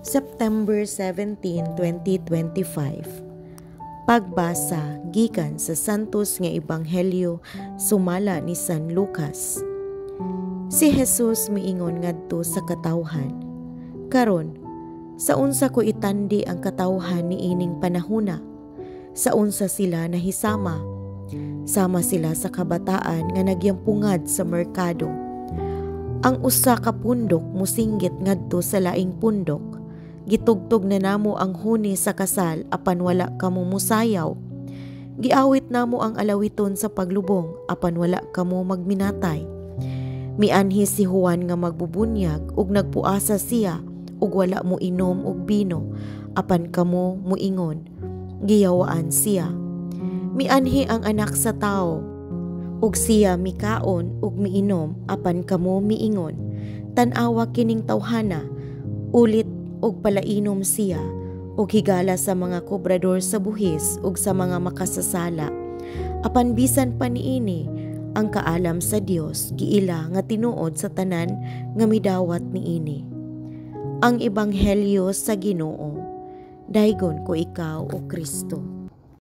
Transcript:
September 17, 2025. Pagbasa gikan sa Santos nga Ebanghelyo sumala ni San Lucas. Si Jesus miingon ngadto sa katawhan, "Karon, sa unsa ko itandi ang katawhan niining panahuna? Sa unsa sila nahisama? Sama sila sa kabataan nga nagyampungad sa merkado. Ang usa ka pundok musinggit ngadto sa laing pundok, 'Gitugtog na namo ang huni sa kasal apan wala kamo musayaw. Giawit namo ang alawiton sa paglubong apan wala kamo magminatay.' Mianhi si Juan nga magbubunyag ug nagpuasa siya ug wala mo inom og bino apan kamo muingon, 'Giyawaan siya.' Mianhi ang Anak sa Tawo ug siya mikaon ug miinom apan kamo miingon, 'Tan-awa kining tawhana, ulit ug palainom siya ug higala sa mga kobrador sa buhis ug sa mga makasasala.' Apan bisan pa niini, ang kaalam sa Dios giila nga tinuod sa tanan nga midawat niini." Ang Ebanghelyo sa Ginoo. Daygon ko ikaw, o Kristo.